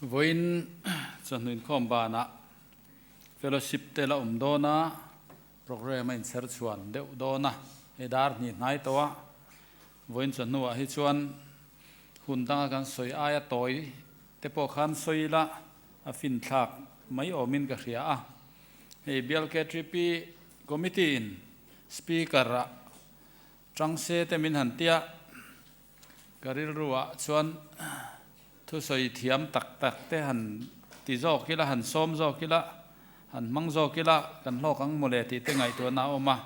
Vawiin chawhnu inkhawm banah fellowship te la awm dawn a, programme a inchher chhuan deuh dawn a, hei dar hnih hnai tawh a, vawiin chawhnuah hi chuan hun danga kan sawi aia tawi te pawh khan sawi ila a finthlak mai awmin ka hria a. Hei Bial KTP Committee in Speaker ah Tangse te min han tia, ka rilru ah chuan thusawi thiam tak tak te han ti zawk ila, han sawm zawk ila, han hmang zawk ila kan hlawk ang mawle tih te ngaihtuahna a awm a.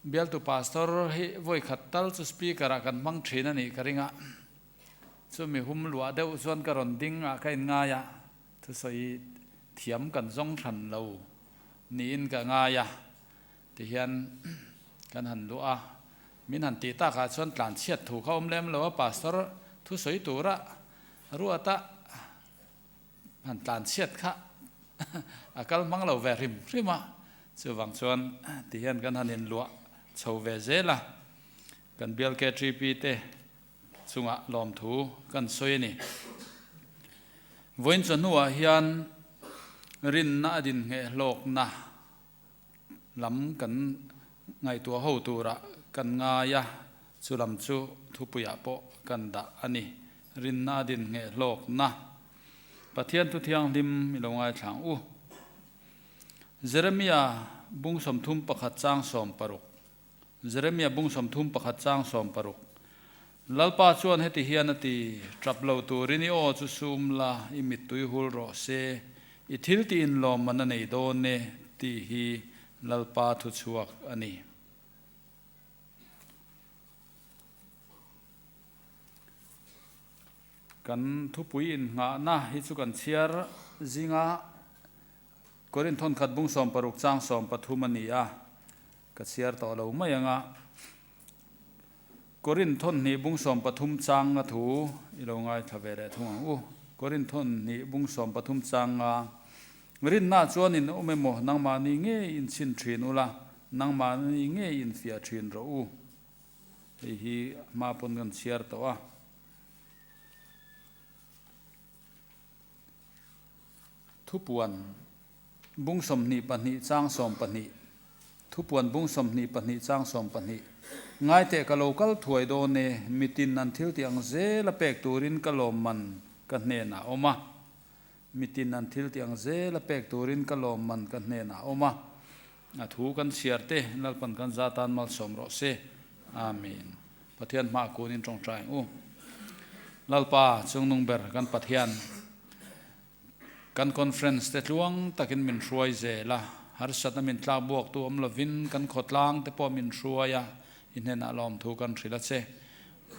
Bialtu Pastor hi vawi khat tal chu Speaker ah kan hmang thin a nih ka ring a, chumi hum luah deuh chuan ka rawn ding ah ka inngai a, thusawi thiam kan zawng hran lo niin ka ngai a. Tihian kan han luh a, min han tih takah chuan tlanchhiat thu kha awm lem lo a, Pastor thusawi tura ruata han tlanchhiat kha a kal hmang lo ve hrim hrim a, chuvang chuan tihian kan han inluah chho ve zel a, kan bial KTP te chungah lawmthu kan sawi a ni. Vawiin chawhnuah hian rinna a dinhngeh hlawkna lam kan ngaihtuah ho turah kan ngai a, chu lam chu thupuiah pawh kan dah a ni. Rinna a din ngheh hlawkna Pathian thu thianghlim i lo ngaithlang u. Jeremia bung 31 chang 60 Jeremia bung 31 chang 60 Lalpa chuan heti hian a ti, Tap lo turin i aw chu sum la, i mittui hul rawh se, i thil tih inlawmman a nei dawn e, tih hi Lalpa thuchhuak a ni. Kan thupui innghahna hi chu kan chhiar zinga Korinth thawnkhat bung 60 chang 13 a ni a, ka chhiar tawh lo mai ang a. Korinth thawnhnih bung 13 chang nga thu i lo ngaithla ve leh thung ang u. Korinth thawnhnih bung 13 chang nga, Rinna chuan in awm emaw nangmahni ngei in chhin thin ula, nangmahni ngei in fiah thin rawh u. Hei hi hma pawn kan chhiar tawh a. Thupuan bung 22 chang 12 Thupuan bung 22 chang 12 Ngaiteh ka lo kal thuai dawn e, mitin an thil tih ang zel a pek turin ka lawmman ka hnenah a awm a. Mitin an thil tih ang zel a pek turin ka lawmman ka hnenah a awm a. A thu kan chhiar te Lalpan kan za tan malsawm rawh se. Amen. Pathian hma kunin tawngtai ang u. Lalpa chungnung ber kan Pathian. Kan conference te tluang takin min hruai zel a, harsatna min tlak buaktu awm lovin kan khawtlang te pawh min hruai a, i hnenah lawmthu kan hrilh a che.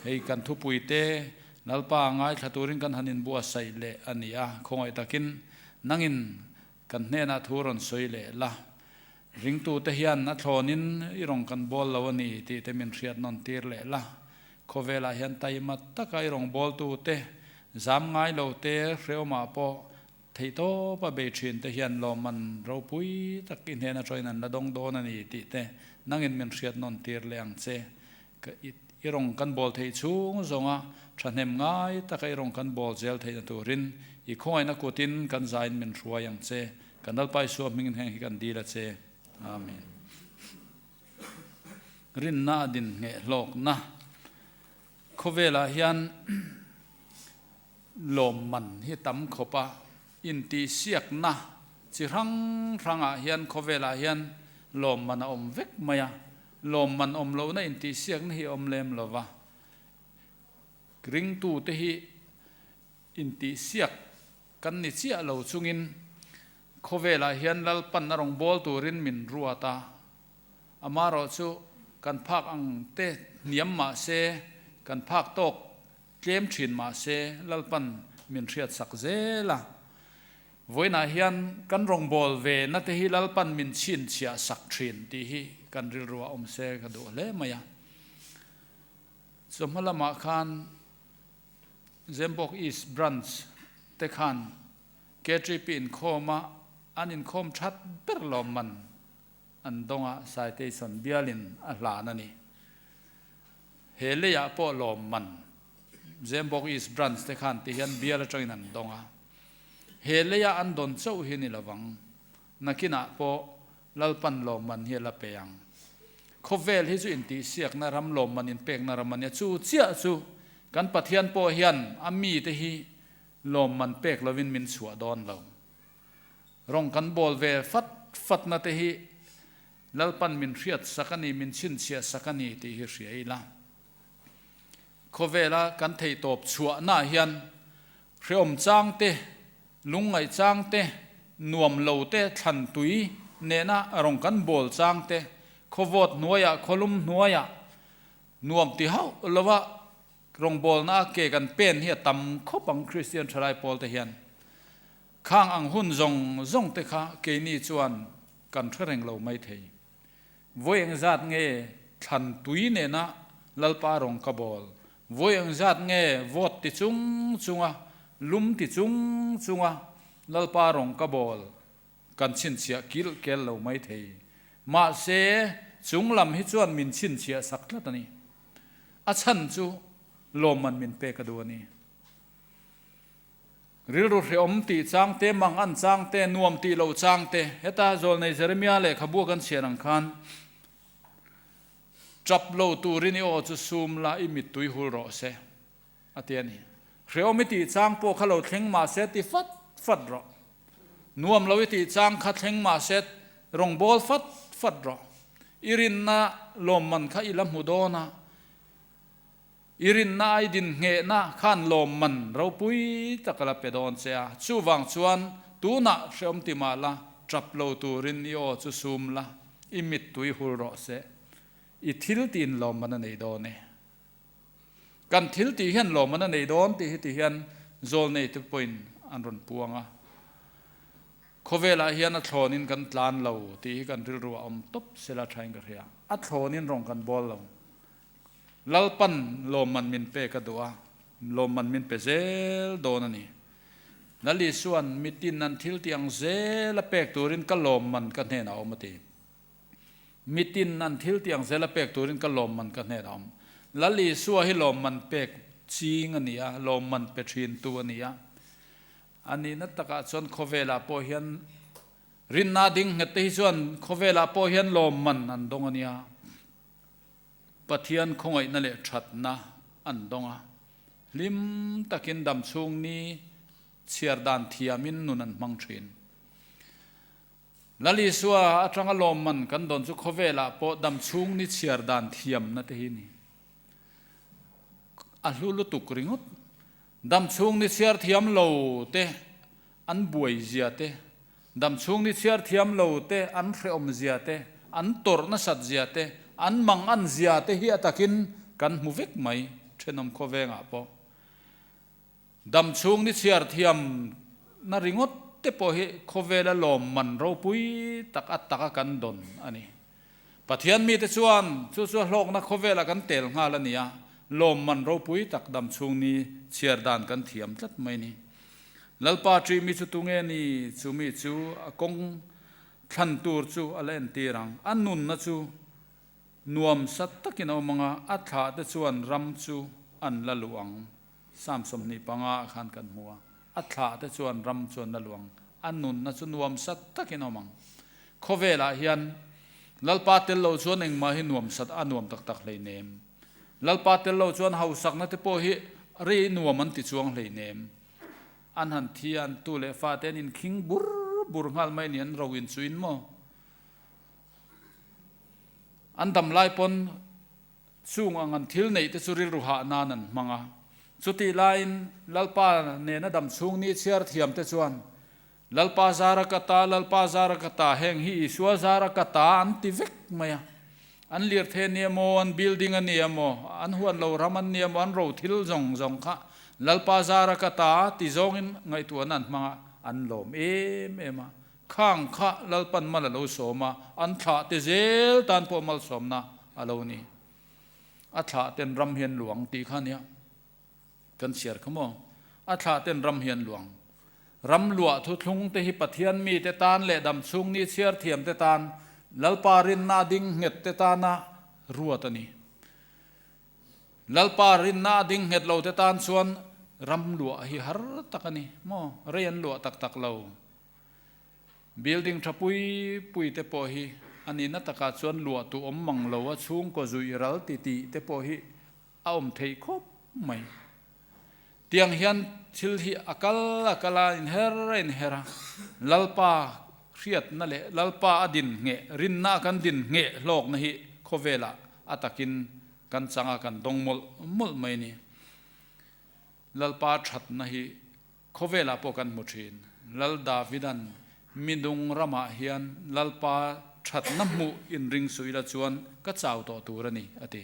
Hei kan thupui te Lalpa ngaithla turin kan han inbuatsaih leh a ni a, khawngaih takin nangin kan hnenah thu rawn sawi leh la. Ringtute hian a thlawnin i rawn kan bawl lo a ni tih te min hriat nawn tir leh la. Khawvelah hian taima taka i rawn bawltute, zam ngai lo te, hreawmah pawh theihtawpa bei thin te hian lawmman ropui tak i hnena tawin an la dawng dawn a ni tih te nangin min hriat nawn tir leh ang che. I rawn kan bawl theih chhung zawnga thahnem ngai taka i rawn kan bawl zel theihna turin i khawngaihna kutin kan zain min hruai ang che. Kan Lalpa Isua hmingin heng hi kan dil a che. Amen. Rinna a din ngheh hlawkna khawvelah hian lawmman hi tam khawp a, intihsiakna chi hrang hrangah hian khawvelah hian lawmman a awm vek mai a, lawmman awm lohna intihsiakna hi a awm lem lo va, ringtute hi intihsiak Kan ni chiah lo chungin khawvelah hian Lalpan a rawn bawl turin min ruat a, amaherawh chu kan phak ang te hniam mah se, kan phak tawk tlem thin mah se Lalpan min hriatsak zel a. Vawiinah hian kan rawngbâwl ve na te hi Lalpan min chhinchhiah sak thin tih hi kan rilru ah awm se ka duh hle mai a. Chawhma lamah khan Zembawk East Branch te khan KTP inkhawm a an inkhawm that ber lawmman an dawng a, citation bialin a hlan a ni. He leiah pawh lawmman Zembawk East Branch te khan ti hian bial atangin an dawng a. He leia an dawn chauh hi ni lovang. Nakinah pawh Lalpan lawmman hi a la pe ang. Khawvel hi chu intihsiakna ram, lawmman inpekna ram a nia. Chu chiah chu kan Pathian pawh hian a mite hi lawmman pek lovin min chhuah dawn lo. Rawng kan bawl ve fat fatna te hi Lalpan min hriat sak a ni, min chhinchhiah sak a ni tih hi hria ila. Khawvela kan theihtawp chhuahnaah hian hreawm chang te, lungngaih chang te, nuam lo te, thlan tui nena rawng kan bawl chang te, khawvawt hnuaiah, khawlum hnuaiah nuam ti hauh lova rawngbawlna a ke kan pen hi a tam khawp ang Kristian thalai pawl te hian. Khang ang hun zawng zawng te kha keini chuan kan hre reng lo maithei. Vawi engzat nge thlan tui nena Lalpa rawng ka bawl? Vawi engzat nge vote ti chung chunga, lum ti chung chunga Lalpa rawng ka bawl? Kan chhinchhiah kilh kel lo maithei. Mahse, chung lam hi chuan min chhinchhiah sak tlat a ni. A chhan chu lawmman min pek a duh a ni. Rilru hreawm tih chang te, mang an chang te, nuam tih loh chang te, heta Zawlnei Jeremia lehkhabu kan chhiar ang khan, Tap lo turin i aw chu sum la, i mittui hul rawh se, a ti a ni. Hreawm i tih chang pawh kha lo thleng mah se ti fat fat rawh. Nuam lo i tih chang kha thleng mah se rawngbâwl fat fat rawh. I rinna lawmman kha i la hmu dawn a. I rinna ai din nghehna khan lawmman ropui tak a la pe dawn che a, chuvang chuan tunah hreawm ti mah la, tap lo turin i aw chu sum la, i mittui hul rawh se. I thil tiin lawmman a nei dawn e. Kan thil tih hian lawmman a nei dawn tih hi ti hian Zawlnei te pawhin an rawn puang a. Khawvelah hian a thlawnin kan tlan lo tih hi kan rilru a awm tawp sela thain ka hria. A thlawnin rawng kan bawl lo. Lalpan lawmman min pek a duh a, lawmman min pe zel dawn a ni. Lal Isua'n mitin an thil tih ang zel a pek turin ka lawmman ka hnenah a awm a ti. Mitin an thil tih ang zel a pek turin ka lawmman ka hnenah a awm. Lal Isua hi lawmman pek ching a ni a, lawmman pe thintu a ni a. A nihna takah chuan khawvelah pawh hian rinna ding nghet te hi chuan khawvelah pawh hian lawmman an dawng a nia. Pathian khawngaihna leh thatna an dawng a, hlim takin dam chhung ni chhiar dan thiamin nun an hmang thin. Lal Isua atanga lawmman kan dawn chu khawvelah pawh dam chhung ni chhiar dan thiamna te hi ni. A hlu lutuk ringawt. Dam chhung ni chhiar thiam lo te an buai zia te, dam chhung ni chhiar thiam lo te an hrehawm zia te, an tawrh nasat zia te, an mang an zia te hi a takin kan hmu vek mai thenawm khawvengah pawh. Dam chhung ni chhiar thiam na ringawt te pawh hi khawvela lawmman ropui tak a taka kan dawn a ni. Pathian mite chuan chu chu a hlawkna khawvelah kan tel nghal a ni a, lawmman ropui tak dam chhung ni chhiar dan kan thiam tlat mai ni. Lalpa ṭih mi chu tunge ni? Chu mi chu a kawng thlan tur chu a la entir ang. A nunna chu nuam sat takin a awm ang a, a thlah te chuan ram chu an la luh ang. Psalm 25 ah khan kan hmu a, a thlah te chuan ram chu an la luh ang. A nunna chu nuam sat takin a awm ang. Khawvelah hian Lalpa tel lo chuan engmah hi nuam sat a nuam tak tak hleinem. Lalpa tel lo chuan hausakna te pawh hi rei nuam an ti chuang hleinem. An han thi a, an tu leh fa te an inkhing bur bur nghal mai ni an ro inchuin maw? An dam lai pawn chung ang an thil neih te chu rilru hah nan an hmang a. Chutih laiin Lalpa nena dam chhung ni chhiar thiam te chuan Lalpa zara ka ta, Lalpa zara ka ta, heng hi Isua zara ka ta an ti vek mai a. An lirthei a ni emaw, an building a ni emaw, an huan lo ram an ni emaw, an ro thil zawng zawng kha Lalpa zara ka ta ti zawngin ngaihtuahna an hmang a, an lawm em em a. Khang kha Lalpan mal a lo sawm a, an thlah te zel tan pawh malsawmna a lo ni. A thlah ten ram hi an luang tih kha a nia. Kan chhiar kha maw? A thlah ten ram hi an luang. Ram luah thuthlung te hi Pathian mite tan leh damchhung ni chhiar thiam te tan, Lalpa rinna ding nghet te tana ruat a ni. Lalpa rinna a ding nghet lo te tan chuan ram luah hi har tak a ni maw? Rei an luah tak tak lo. Building tha pui pui te pawh hi a nihna takah chuan luah tu awm mang lo a chhungkaw zuih ral ti tih te pawh hi a awm theih khawp mai. Tiang hian thil hi a kal a kal a, inher a inher a, Lalpa hriatna leh Lalpa a din ngheh, rinna a kan din ngheh hlawkna hi khawvelah a takin kan chang a, kan dawng mawlh mawlh mai a ni. Lalpa thatna hi khawvelah pawh kan hmu thin. Lal Davidan midung ramah hian Lalpa thatna hmuh inring suh ila chuan ka chau tawh tur a ni, a ti.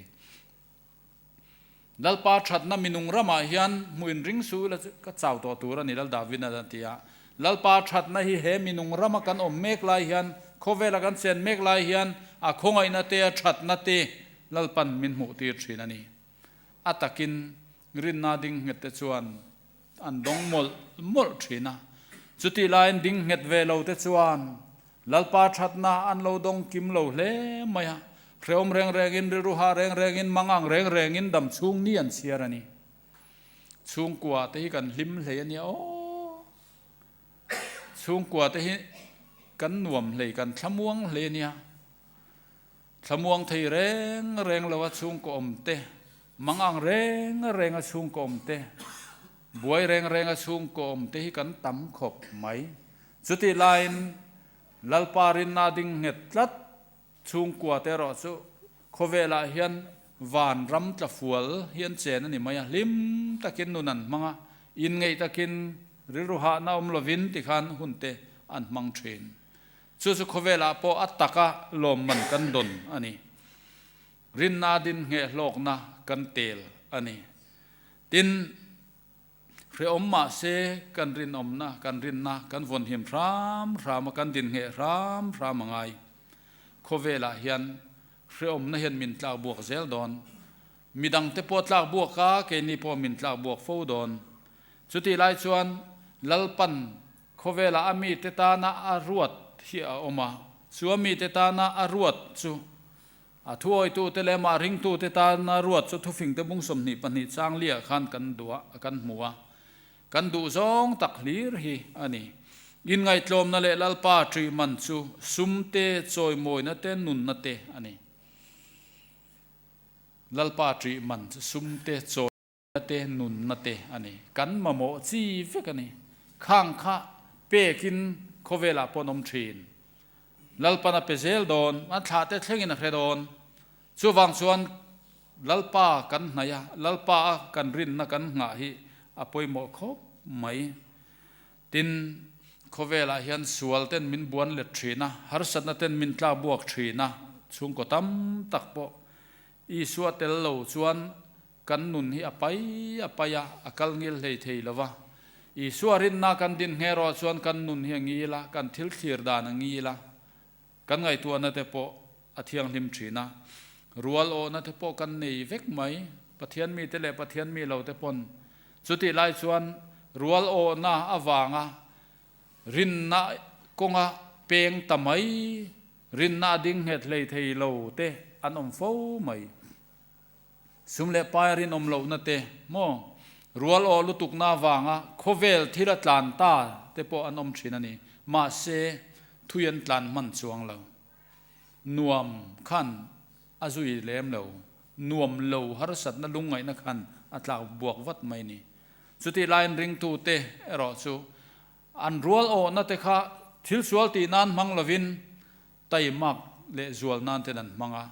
Lalpa thatna minung ramah hian hmuh inring suh ila chu ka chau tawh tur a ni, Lal David a ti a. Lalpa thatna hi he minung rama kan awm mek lai hian, khawvela kan chen mek lai hian a khawngaihna te, a thatna te Lalpan min hmuh tir thin a ni. A takin rinna ding nghet te chuan an dawng mawlh mawlh thin a. Chutih laiin ding nghet ve lo te chuan Lalpa thatna an lo dawng kim lo hle mai a, hrehawm reng rengin, rilru hah reng rengin, mangang reng rengin dam chhung ni an chhiar a ni. Chhungkua te hi kan hlim hlei a nia aw. Chhungkua te hi kan nuam hlei, kan thlamuang hlei a nia. Thlamuang thei reng reng lo a chhungkaw awm te, mangang reng reng a chhungkaw awm te, buai reng reng a chhungkaw awm te hi kan tam khawp mai. Chutih laiin Lalpa rinna ding nghet tlat chhungkua te erawh chu khawvelah hian van ram tla fual hi an chen a ni mai a, hlim takin nun an hmang a, inngeih takin rilru hahna awm lovin tikhan hun te an hmang thin. Chu chu khawvelah pawh a taka lawmman kan dawn a ni. Rinna din ngheh hlawkna kan tel a ni. Tin, hrehawm mah se kan rinawmna, kan rinna kan vawnhim hram hram a, kan din ngheh hram hram a ngai. Khawvelah hian hrehawmna hian min tlak buak zel dawn. Midangte pawh tlak buak a, keini pawh min tlak buak fo dawn. Chutih lai chuan Lalpan Khawvelah a mite tana a ruat hi a awm a, chu a mite tana a ruat chu a thuawitute leh amah ringtute tana ruat chu thufingte bung 22 chang liah khan kan duh a, kan hmu a, kan duh zawng tak hlir hi a ni. Inngaihtlawmna leh Lalpa ṭih man chu sum te, chawimawina te, nunna te a ni. Lalpa ṭih man chu sum te, chawi. Na te nunna te a ni. Kan mamawh chi vek a ni. Khang kha pekin khawvelah pawh an awm thin. Lalpan a pe zel dawn, an thlah te thlengin a hre dawn. Chuvang chuan Lalpa kan hnaih a, Lalpa a kan rinna kan nghah hi a pawimawh khawp mai. Tin, khawvelah hian sual ten min buan let thin a, harsatna ten min tlak buak thin a, chhungkaw tam tak pawh Isua tel lo chuan Kan nun hi a pai a pai a, a kal ngil hlei thei lo va. Isua rinna kan din nghe erawh chuan kan nun hi a ngil a, kan thil thlir dan a ngil a, kan ngaihtuahna te pawh a thianghlim thin a. Rual awhna te pawh kan nei vek mai, Pathian mite leh Pathian mi lo te pawn. Chutih lai chuan rual awhna avanga rinna kawnga peng ta mai, rinna a ding nghet hlei thei lo te an awm fo mai. Sum leh pai a rinawm lohna te maw, rual aw lutukna avanga khawvel thil a tlan ta te pawh an awm thin a ni. Mahse, thui an tlan hman chuang lo. Nuam khan a zui lem lo. Nuam lo harsatna lungngaihna khan a tlak buak vat mai ni. Chutih laiin ringtute erawh chu an rual awhna te kha thil sual tih nan hmang lovin taimak leh zual nan ten an hmang a.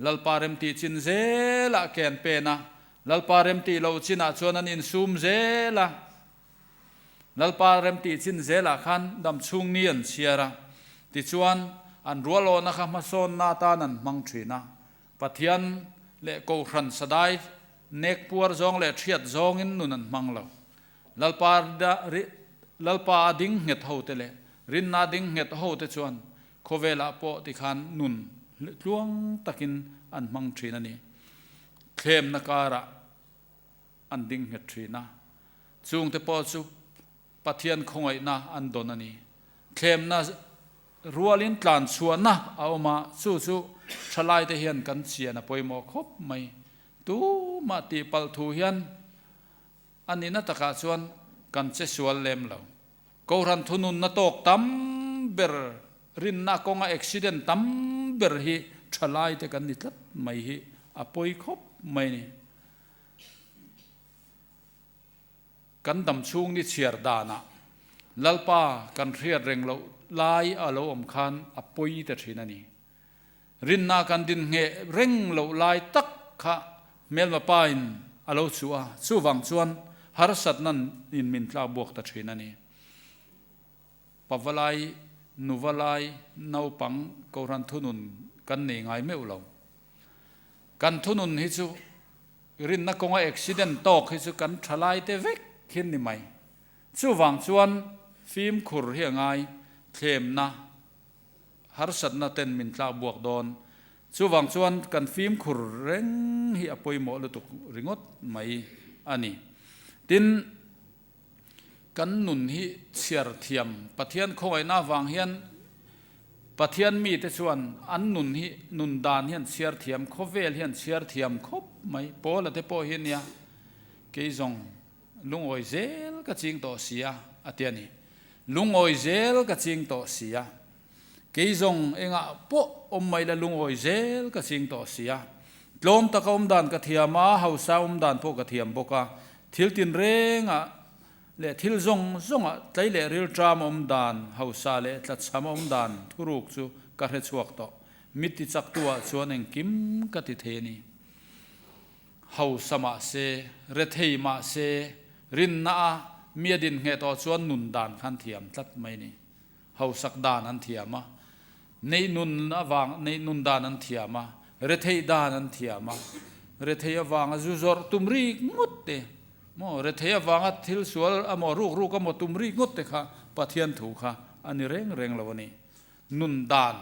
Lalpa remtih chin zelah ke an pen a, Lalpa remtih loh chinah chuan an insum zel a. Lalpa remtih chin zelah khan damchhung ni an chhiar a, tichuan an rualawhna kha hmasawnna atan an hmang thin a. Pathian leh Kohhran sadai nek puar zawng leh thiat zawngin nun an hmang lo. Lalpa Lalpa a ding nghet hote leh rinna a ding nghet hote chuan Khawvelah pawh tikhan nun tluang takin an hmang thin a ni. Thlemna karah an ding nghet thin a, chungte pawh chu Pathian khawngaihna an dawn a ni. Thlemna rualin tlanchhuahna a awm a, chu chu thalaite hian kan chian a pawimawh khawp mai. Tumah tihpalh thu hian a nihna takah chuan kan che sual lem lo. Kohhran thununna tawk tam ber, rinna kawnga accident tam ber hi thalaite kan ni tlat mai hi a pawi khawp mai ni. Kan dam chhung ni chhiar danah Lalpa kan hriat reng loh lai a lo awm khan a pawi ta thin a ni. Rinna kan din ngheh reng loh lai tak kha hmelma pa in a lo chuh a, chuvang chuan harsatna in min tlak buak ta thin a ni. Pavalai, nuvalai, naupang Kohhran thunun kan nei ngai meuh lo. Kan thunun hi chu rinna kawnga accident tawk hi chu kan thalai te vek hin ni mai. Chuvang chuan fimkhur hi a ngai, thlemna, harsatna ten min tlak buak dawn. Chuvang chuan kan fimkhur reng hi a pawimawh lutuk ringawt mai a ni. Tin, kan nun hi chhiar thiam Pathian khawngaihna avang hian Pathian mite chuan an nun hi nun dan hian chhiar thiam, khawvel hian chhiar thiam khawp mai. Paula te pawh hi nia kei zawng lungawi zel ka ching tawh si a, a ti a ni. Lungawi zel ka ching tawh si a. Kei zawng engah pawh awm mai la lungawi zel ka ching tawh si a. Tlawm taka awm dan ka thiam a, hausa awm dan pawh ka thiam bawk a. Thil tinrengah leh thil zawng zawngah tlei leh rilṭam awm dan, hausa leh tlachham awm dan thuruk chu ka hre chhuak tawh. Mi tichaktu-ah chuan engkim ka ti thei a ni. Hausa mah se, rethei mah se, rinna a mi a din ngheh tawh chuan nun dan khan thiam tlat mai ni. Hausak dan an thiam a, neih nun avang neih nun dan an thiam a, retheih dan an thiam a, rethei avanga zu zawrh tum rik ngawt te, maw rethei avanga thil sual amaw ruk ruk amaw tum rik ngawt te kha Pathian thu kha a ni reng reng lo a ni. Nun dan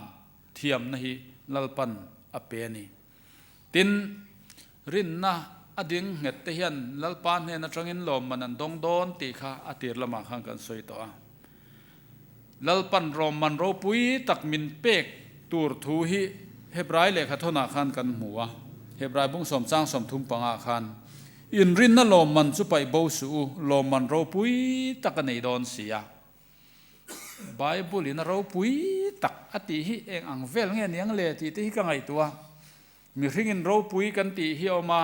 thiamna hi Lalpan a pe a ni. Tin, rinna a ding nghet te hian Lalpa hnen atangin lawmman an dawng dawn tih kha a tir lamah khan kan sawi tawh a. Lalpan rawmman ropui tak min pek tur thu hi Hebrai lehkha thawnah khan kan hmu a, Hebrai bung sawm chang 30 pangah khan, Inrinna lawmman chu paih bo suh u, lawmman ropui tak a nei dawn si a. Bible in a ropui tak a tih hi eng ang vel nge niang le tih te hi ka ngaihtuah a. Mihring in ropui kan tih hi a awm a,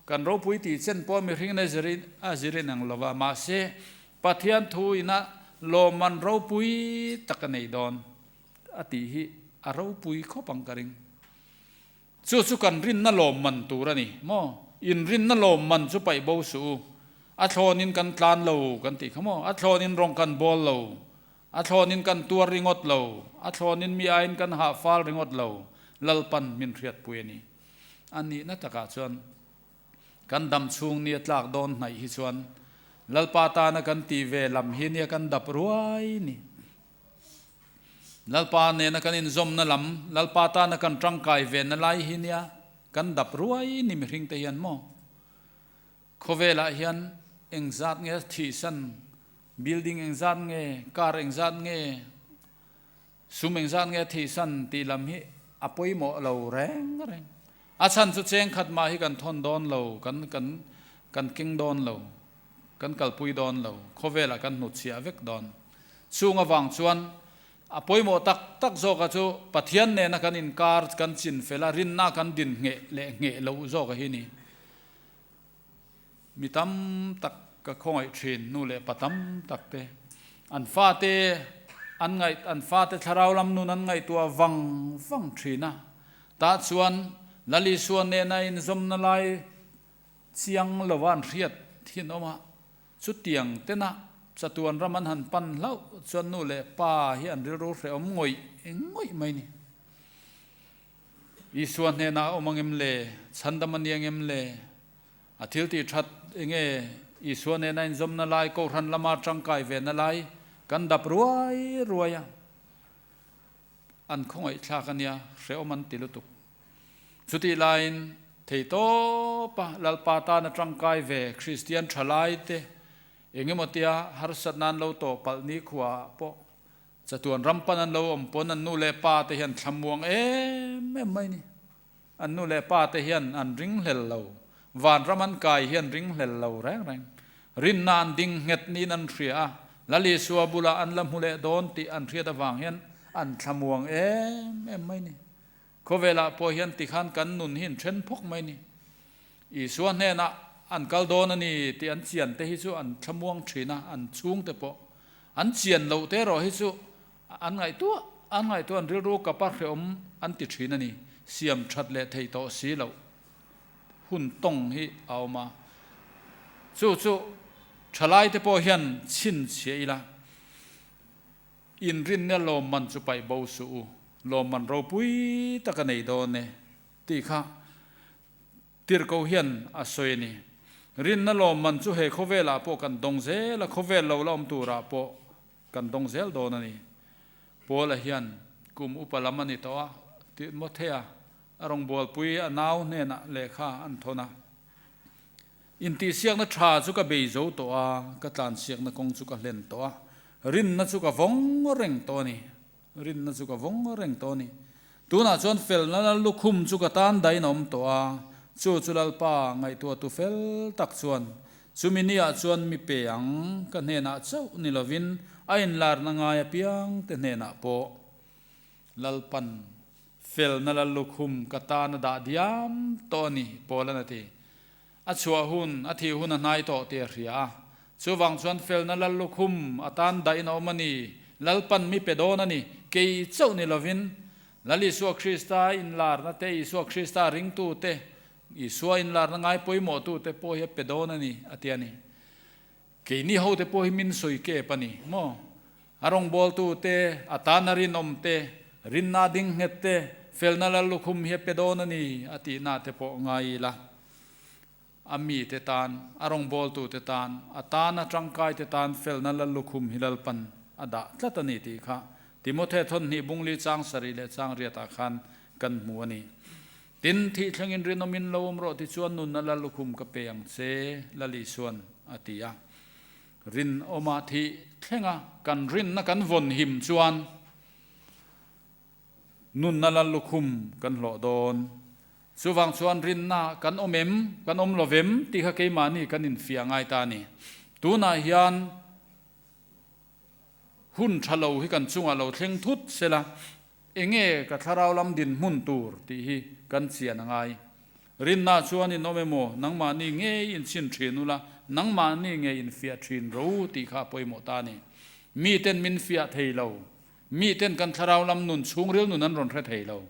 kan ropui tih chen pawh mihring in a zirin a zirin ang lo va, mahse Pathian thu in a lawmman ropui tak a nei dawn a tih hi a ropui khawp ang ka ring. Chu chu kan rinna lawmman tur a ni maw? Inrinna lawmman chu paih bo suh u. A thlawnin kan tlan lo kan tih kha maw? A thlawnin rawng kan bawl lo. A thlawnin kan tuar ringawt lo. A thlawnin mi aiin kan hah fal ringawt lo. Lalpan min hriatpui a ni. A nihna takah chuan kan dam chhung nia tlak dawn hnaih hi chuan Lalpa tana kan tih ve lam hi nia kan dap ruai ni. Lalpa nena kan inzawmna lam, Lalpa tana kan tangkai venna lai hi nia kan dap ruai ni mihring te hian maw? Khawvelah hian engzat nge thihsan, building engzat nge, car engzat nge, sum engzat nge thihsan tih lam hi a pawimawh lo reng reng. A chhan chu cheng khat mah hi kan thawn dawn lo, kan kan kan keng dawn lo, kan kalpui dawn lo, khawvelah kan hnutchhiah vek dawn. Chung avang chuan a pawimawh tak tak zawka chu Pathian nena kan inkar kan chin fel a, rinna kan din ngheh leh ngheh loh zawka hi ni. Mi tam tak ka khawngaih thin, nu leh pa tam tak te an fate an ngaih an fate thlarau lam nun an ngaihtuah vang vang thin a, tah chuan Lal Isua nena inzawmna lai chiang lova an hriat thin awm a. Chutiang tena chatuan ram an han pan hlauh chuan nu leh pa hi an rilru hrehawm ngawih ngawih mai ni. Isua hnenah a awm ang em le? Chhandam a ni ang em le? A thil tih that enge Isua nena inzawmna lai, Kohhran lama tangkai vena lai kan dap ruai ruai a, an khawngaihthlak a nia, hrehawm an ti lutuk. Chutih laiin theitawpa Lalpa tana tangkai ve Kristian thalaite engemaw tia harsatna an lo tawh palh nikhuaah pawh chatuan ram pan an lo awm pawn an nu leh pa te hian thlamuang em em mai ni. An nu leh pa te hian an ringhlel lo. Vanram an kai hi an ringhlel lo reng reng. Rinna an ding nghet niin an hria a, Lal Isua bulah an la hmu leh dawn tih an hriat avang hian an thlamuang em em mai ni. Khawvelah pawh hian tikhan kan nun hi in then phawk mai ni. Isua hnenah an kal dawn a ni tih an chian te hi chu an thlamuang thin a, an chhungte pawh an chian loh te erawh hi chu an ngaihtuah an ngaihtuah an rilru kapa hreawm an ti thin a ni. Siam that leh theih tawh si loh hun tawng hi a awm a, chu chu thalai te pawh hian chhinchhiah ila. Inrinna lawmman chu paih bo suh u, lawmman ropui tak a nei dawn e tih kha Tirhkoh hian a sawi a ni. Rinna lawmman chu he khawvelah pawh kan dawng zel a, khawvel lo la awm turah pawh kan dawng zel dawn a ni. Paula hian kum upa lam a ni tawh a, Timothea a rawngbawlpui a nau hnenah lehkha an thawn a. Intihsiakna tha chu ka bei zo tawh a, ka tlansiakna kawng chu ka hlen tawh a, rinna chu ka vawng reng tawh a ni, rinna chu ka vawng reng tawh a ni. Tunah chuan felna lal lukhum chu ka tan dahin a awm tawh a, chu chu Lalpa ngaihtuahtu fel tak chuan chumi niah chuan mi pe ang, ka hnenah chauh ni lovin a inlarna ngai apiangte hnenah pawh Lalpan felna lal lukhum ka tan a dah diam tawh a ni, Paula'n a ti. A chhuah hun, a thih hun a hnai tawh tih a hria a. Chuvang chuan felna lal lukhum a tan dahin a awm a ni. Lalpan mi pe dawn a ni. Kei chauh ni lovin, Lal Isua Krista inlarna te, Isua Krista ringtu te, Isua inlarna ngai pawimawhtu te pawh hi a pe dawn a ni, a ti a ni. Keini hote pawh hi min sawi kep a ni maw? A rawngbawltu te, a tana rinawm te, rinna ding nghet te, felna lal lukhum hi a pe dawn a ni a tihna te pawh ngai ila. A mite tan, a rawngbawltu te tan, a tana tangkai te tan felna lal lukhum hi Lalpan a dah tlat a ni tih kha Timothe thawnhnih bungli chang sarih leh chang riatah khan kan hmu a ni. Tin, thih thlengin rinawmin lo awm rawh tichuan nunna lal lukhum ka pe ang che, Lal Isuan a ti a. Rinawma thih thlenga kan rinna kan vawn him chuan nunna lal lukhum kan hlawh dawn. Chuvang chuan rinna kan awm em, kan awm lo vem tih kha keimahni kan infiah ngai ta a ni. Tunah hian hun tha lo hi kan chungah lo thleng thut sela, Enge ka thlarau lam dinhmun tur tih hi kan chian a ngai. Rinna chuan in awm emaw, nangmahni ngei in chhin thin ula, nangmahni ngei in fiah thin ro tih kha a pawimawh ta a ni. Miten min fiah thei lo. Miten kan thlarau lam nun chhungril nun an rawn hre thei lo.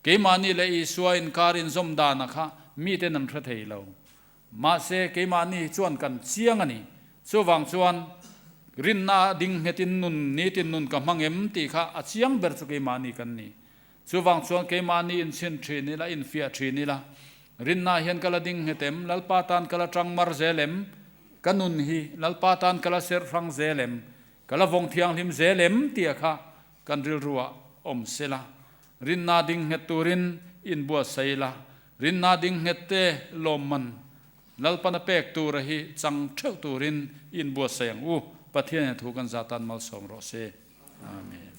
Keimahni leh Isua inkar inzawm dana kha miten an hre thei lo. Mahse, keimahni chuan kan chiang a ni. Chuvang chuan, rinna a ding nghetin nun, nitin nun ka hmang em tih kha a chiang ber chu keimahni kan ni. Chuvang chuan keimahni inchhin thin ila, infiah thin ila, rinna hian ka la ding nghet em? Lalpa tan ka la tang mar zel em? Ka nun hi Lalpa tan ka la serh hrang zel em? Ka la vawng thianghlim zel em? tih kha kan rilruah awm sela. Rinna ding nghet turin inbuatsaih ila, Rinna ding nghet te lawmman Lalpana pek tura hi chang theuh turin inbuatsaih ang u. Pathian hian thu kan zah tan malsawm rawh se. Amen.